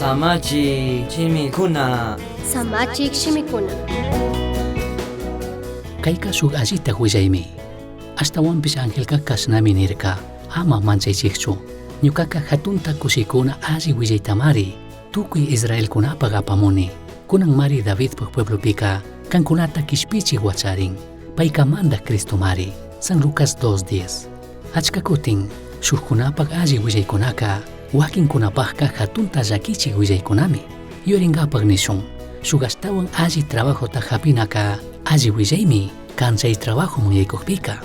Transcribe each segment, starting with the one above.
Samachik shimikuna. Samachik shimikuna. Caica shuj allita huillaimi. Ashtahuanpish angelca cashnami nirca, Ama manchaichijchu. Ñucaca jatunta cushicuna alli huillaitamari tucui israelcunapaj apamuni. Cunanmari Davidpaj pueblopica cancunata quishpichij huacharin. Paica Mandaj Cristomari. San Lucas 2:10. Achca cutin, shujcunapaj alli huillaicunaca huaquincunapajca jatunta llaquichij huillaicunami. Yuyaringapaj nishun, shuj ashtahuan alli trabajota japinaca alli huillaimi can chai trabajoman yaicujpica.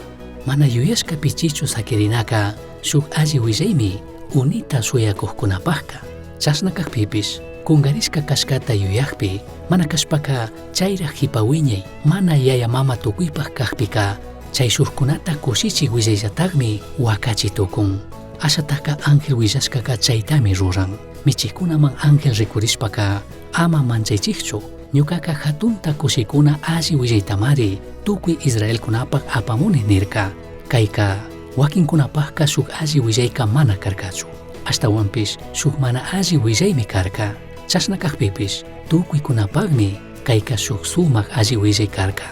Mana yuyashca pichichu saquirinaca shuj alli huillaimi unita shuyacujcunapajca. Chashna cajpipish, cungarishca cashcata yuyajpi, mana cashpaca chairaj jipa huiñai mana yaya mama tucuipaj cajpica, chaishujcunata cushichij huillaillatajmi huacachi tucun. Ashataca ángel huillashcaca chaitami ruran. Michijcunaman ángel ricurishpaca, ama manchaichijchu, ñucaca jatunta cushicuna alli huillaitamari tucui israelcunapaj apamuni nirca. Caica huaquincunapajca shuj alli huillaica mana carcachu. Ashtahuanpish shuj mana alli huillaimi carca. Chashna cajpipish tucuicunapajmi caica shuj sumaj alli huillai carca.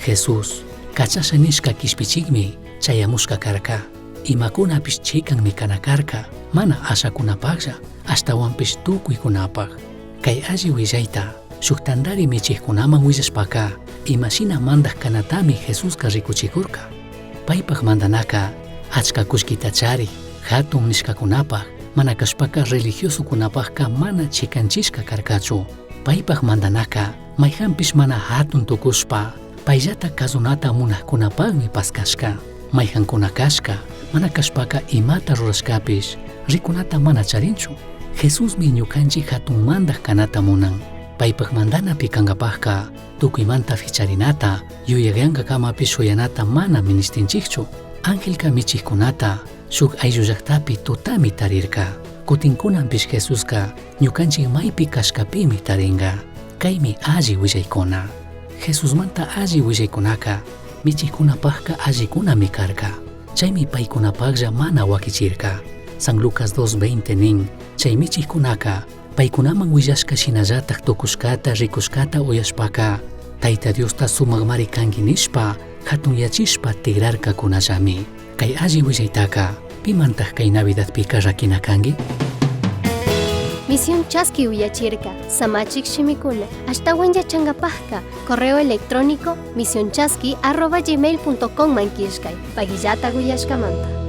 Jesús cachasha nishca quishpichijmi chayamushca carca. Imacunapish chicanmi cana carca, mana ashacunapajlla, ashtahuanpish tucuicunapaj. Cai alli huillaita shuj tandari michijcunaman huillashpaca, imashina mandaj canatami Jesusca ricuchicurca. Paipaj mandanaca achca cullquita charij, jatun nishcacunapaj, mana cashpaca religiosocunapajca mana chicanchishca carcachu. Paipaj mandanaca maijanpish mana jatun tucushpa, paillata cazunata munajcunapajmi pascashca. Maijancuna cashca, mana cashpaca imata rurashcapish, ricunata mana charinchu. Jesusmi ñucanchij jatun mandaj canata munan. Paipaj mandanapi cangapajca tucuimanta ficharinata, yuyayancacamapish shuyanata mana minishtinchijchu. Angelca michijcunata shuj ayllu llajtapi tutami tarirca. Cutin cunanpish Jesusca ñucanchij maipi cashcapimi taringa. Caimi alli huillaicuna. Jesusmanta alli huillaicunaca michijcunapajca allicunami carca. Chaimi paicunapajlla mana huaquichirca. San Lucas 2:20 nin, chai michijcunaca paicunaman huillashca shinallataj tucushcata ricushcata uyashpaca, Taita Diosta sumajmari cangui nishpa jatunyachishpa tigrarcacunallami. Cai alli huillaitaca, pimantaj cai Navidadpica raquina cangui? Misión Chaski uyachirca, Samachik shimikuna, ashtahuan yachangapajka, correo electrónico misionchaski@gmail.com man killkay, paguillata uyashkamanta.